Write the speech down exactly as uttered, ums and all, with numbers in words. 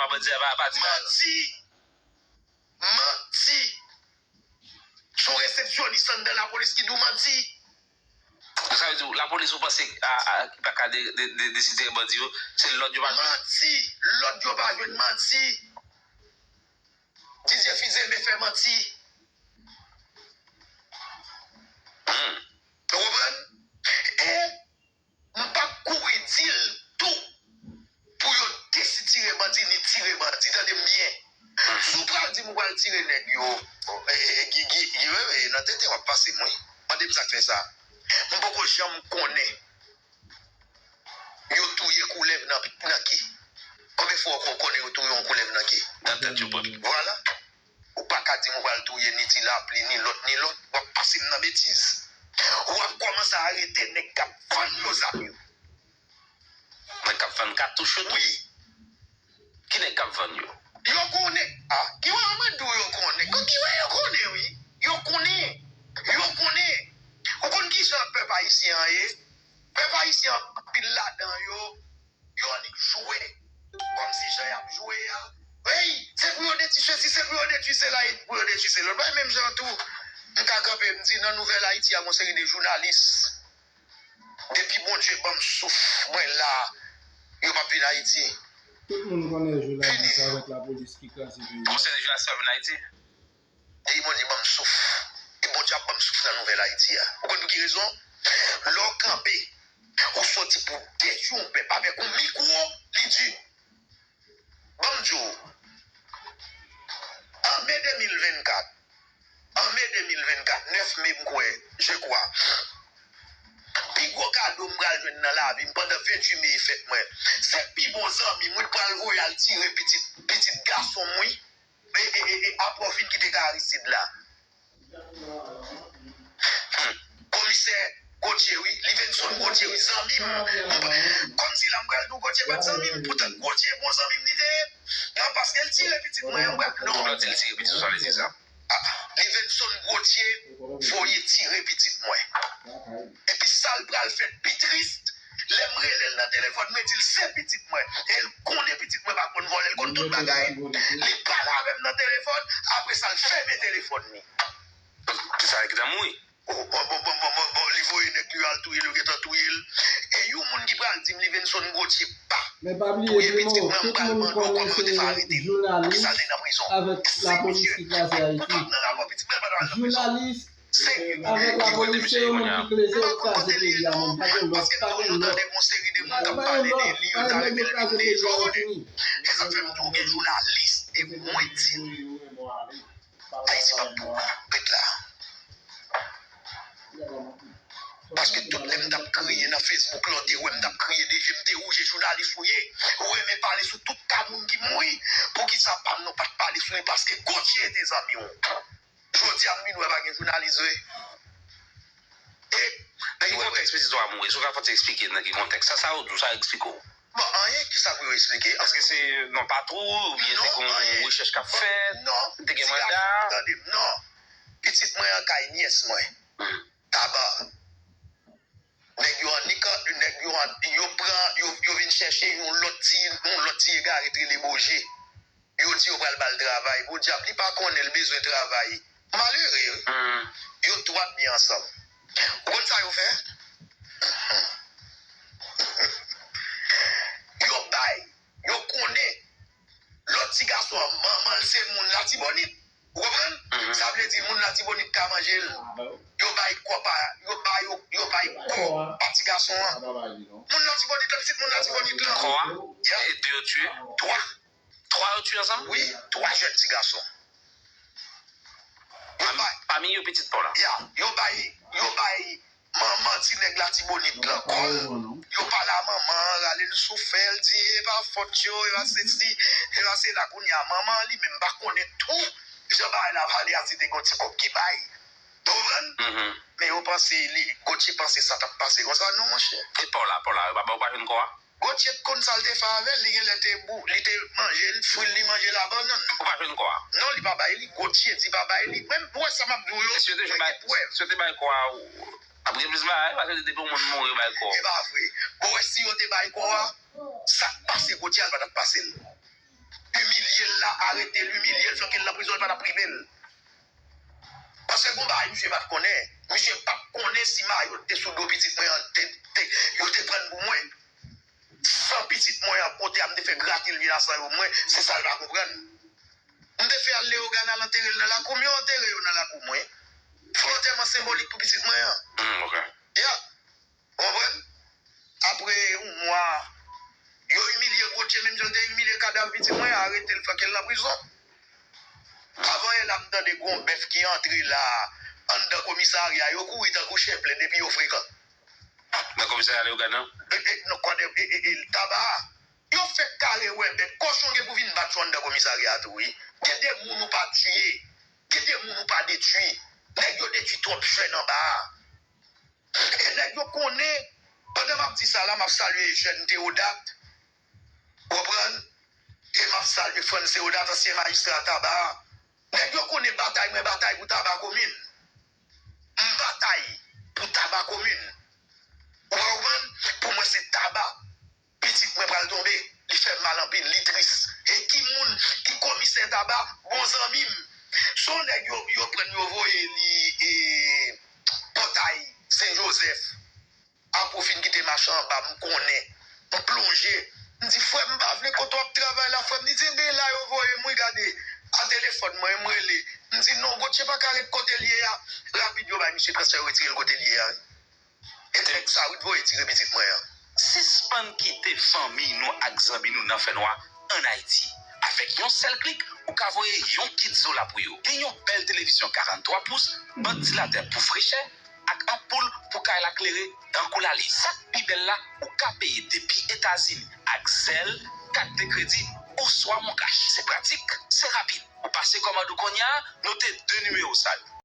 Bandi a pa, pa di bagay la. Manti! Manti! Se yon resepsyonis anndan lapolis ki di w manti. Sa vle di, lapolis ou panse a, a, ki pa ka de, de, de, deside bandi yo, se lòd yo pa jwenn? Manti! Lòd yo pa jwenn, manti! Didier Fils-Aimé fè manti. Hmm. Ou konprann? E m p ap kouri di l tou pou yo desitire bandi, ni tire bandi. Tande m byen. Si w pral di m ou pral tire nèg yo, e, e, Gi, Gi, Gi Wewe, nan tenten w ap pase m, wi. Mande m sa k fè sa. M poko janm konnen yo touye koulèv nan, nan ke. Konbyen fwa w konnen yo touye yon koulèv nan ke? Nan tèt yo pran. Vwala. Ou pa ka di m ou pral touye ni ti lapli, ni lòt, ni lòt. W ap pase m nan betiz. W ap kòmanse arete nèg k ap vann yo zam yo. Nèg k ap vann katouch yo tou? Wi. Ki nèg k ap vann yo? Yo konnen. Ah, ki wè mwen di w yo konnen. Kon ki wè yo konnen, wi. Yo konnen. Yo konnen. Ou konn ki jan pèp ayisyen an ye? Pèp ayisyen an, anpil ladan yo, yo annik jwe. Kòmsi jan y ap jwe a, ey, se pou yo detwi sesi, se pou yo detwi sela, e pou yo detwi selòt. Bay menm jan tou, m ka kanpe, m di, nan Nouvèl Ayiti a, gon seri de jounalis, depi Bondye ban m souf, mwen la, yo p ap vin Ayiti. Tout moun konnen jounalis avèk lapolis ki kraze peyi a. Gon seri de jounalis ki p ap vin Ayiti. Depi Bondye ban m souf, e Bondye ap ban m souf nan Nouvèl Ayiti a. Ou konn pou ki rezon? Lè w kanpe, ou soti pou detwi yon pèp avèk yon mikwo, li di. Ban m di w, an me de mil vennkat, an me de mil vennkat, nèf me m kwè, je crois, pi gwo kado m pral jwenn nan lavi m pandan venntuit me e fèt mwen, se pi bon zanmi m wi, pral voye al tire pitit, pitit gason m wi. E, e, e, e, aprè w fin kite Kay Aristide la. Hmm. Komisè Gauthier, wi. Livenson Gauthier, wi. Zanmi m. Kòmsi la m pral di w Gauthier pa t zanmi m. Poutan Gauthier bon zanmi m li te ye. Non, paske l tire pitit mwen, m pral, non. Lè w di l tire pitit ou, sa vle di sa? Ah, Livenson Gauthier voye tire pitit mwen. Epi sa l pral fè pi tris, lè m rele l nan telefòn, mwen di l se pitit mwen. E l konnen pitit mwen pa konn vòlè, l konn tout bagay. Li pale avè m nan telefòn, apre sa l fèmen telefòn li. Kisa, nèg la mouri? Bon, bon, bon, li voye nèg li yo al touye l, yo gentan touye l. E yon moun ki pral di m Livenson Gauthier pa touye pitit mwen, m pral mande w kòman yo te fè arete l. Poukisa l te nan prizon? Se misye. Li pa t nan rapò pitit mwen, l pa t nan prizon. Serye. Ki kote misye ye kounye a? M pa konn kote li ye non, paske m toujou tande gon seri de moun k ap pale de li, yo ta renmen l vin deyò, ou konnen. E sa k fè m di w gen jounalis, e mwen di l. Ayiti p ap pou ou, ret la. Paske tout lè m t ap kriye nan Facebook la, w te wè m t ap kriye de je m te wouje, jounalis ou ye. Ou renmen pale sou tout ka moun ki mouri. Poukisa pa m nou pa t pale sou li? Paske Gauthier te zanmi w. Jodi a m vin wè pa gen jounalis vre. E nan ki kontèks pitit ou a mouri? Si w ka fè ti eksplike nan ki kontèks? Sa, sa yo di w, sa eksplike w. Bon, anyen, kisa pou yo eksplike? Èske se non patwouy oubyen se gon rechèch k ap fèt? Non, te gen manda? Tande m, non. Pitit mwen an kay nyès mwen. Taba. Nèg yo annik, nèg yo an, yo pran, yo, yo vin chèche yon lòt ti, yon lòt ti egare t rele Boje. Yo di yo pral ba l travay. Podyab, li pa konnen l bezwen travay. Malere, yo twa t byen ansanm. Ou konn sa yo fè? Yo bay, yo konnen lòt ti gason an, manman l se moun Latibonit. Ou konprann? Sa vle di moun Latibonit ka manje l. Yo bay kò pa, yo bay, yo, yo bay kò pa ti gason an. Moun Latibonit la, pitit moun Latibonit la. Kò a? E de yo tiye? Twa. Twa yo tiye ansanm? Wi, twa jèn ti gason. Yo bay. Pami yo pitit pa w la? Ya, yo bay, yo bay manman ti nèg Latibonit lan kò l. Yo pale a manman an, rale l sou fè, l di e pa fòt yo, e pa sesi, e pa sela. Kounye a manman an li menm pa konnen tou jan bagay la pale a, si te gon ti kòb ki bay. Ou konprann? Men yo panse li, Gauthier panse sa t ap pase konsa. Non, monchè. E pa w la, pa w la, ou pa, ou pa jwenn kò a? Gauthier t konn sa l te fè avè l, li genlè te bou, li te manje l, fwi l, li manje labannann. Ou pa jwenn kò a? Non, li pa bay li. Gauthier di pa bay li. Menm, ou wè sa m ap di w yo, mwen gen prèv. Si yo te bay kò a, ap gen plis bagay, paske depi yon moun mouri, yo bay kò. E pa vre. Bon, wè si yo te bay kò a, sa k pase Gauthier a, l pa t ap pase l. Li L imilye l, flanke l nan prizon, li pa t ap rive l. Paske gon bagay misye pa t konnen. Misye pa t konnen si Mayòt te sou do pitit mwen an, te, te, yo te pran l pou mwen. San pitit mwen an, kote a m te fè grate l vin a san yo mwen, se sa l pa konprann. M te fè al Leyogàn al antere l nan lakou m, yo antere yo nan lakou mwen. Fè antèman senbolik pou pitit mwen an. Hmm, ok. Ya. Ou konprann? Apre yon mwa, yo imilye Gauthier, menm jan yo te imilye kadav pitit mwen, arete l, flanke l nan prizon. Avan yè la, m tande gon bèf ki antre la, anndan komisarya, yo kouri tankou chen plenn, epi yo frekan. Nan komisarya Leyogàn nan? E, e, non, kòdè, e, e, e, taba a. Yo fèk kare wè bèt. Kochon gen pou vin bat yo anndan komisarya a tou, wi. Gen de moun ou pa tiye. Gen de moun ou pa detwi. Nèg yo detwi twòp jèn anba a. E nèg yo konnen, pandan m ap di sa la, m ap salye jèn Teodat. Ou konprann? E m ap salye Frantz Teodat, ansyen majistra Taba a. Nèg yo konnen batay mwen batay pou Taba komin. M batay pou Taba komin. Ou konprann? Pou mwen se Taba. Pitit mwen pral tonbe. Li fè m mal anpil, li tris. E ki moun ki komisè Taba? Bon zanmi m. Se yon nèg yo, yo pran yo voye li e, Pòtay Sen Jozèf. Apre w fin kite mache anba, m konnen. M plonje. M di, "Frè m, m pa vle kote w ap travay la, frè m." Li di, "Ebyen, la yo voye m, wi, gade." A telefòn mwen, m rele. M di, "Non, Gauthier pa ka ret kote l ye a." Rapid, yo bay misye transfè, yo retire l kote l ye a, wi. E nèg sa wi t voye tire pitit mwen an. Sispann kite fanmi nou ak zanmi nou nan fènwa ann Ayiti. Avèk yon sèl klik, ou ka voye yon kit Zola pou yo. Gen yon bèl televizyon karant twa pous, vantilatè pou frechè, ak anpoul pou kay la klere tankou lali. Sa k pi bèl la, ou ka peye depi Etazini ak Zelle, kat de kredi, oswa Moncash. Se pratik, se rapid. Ou pase kòmand ou kounye a, note de nimewo sa yo.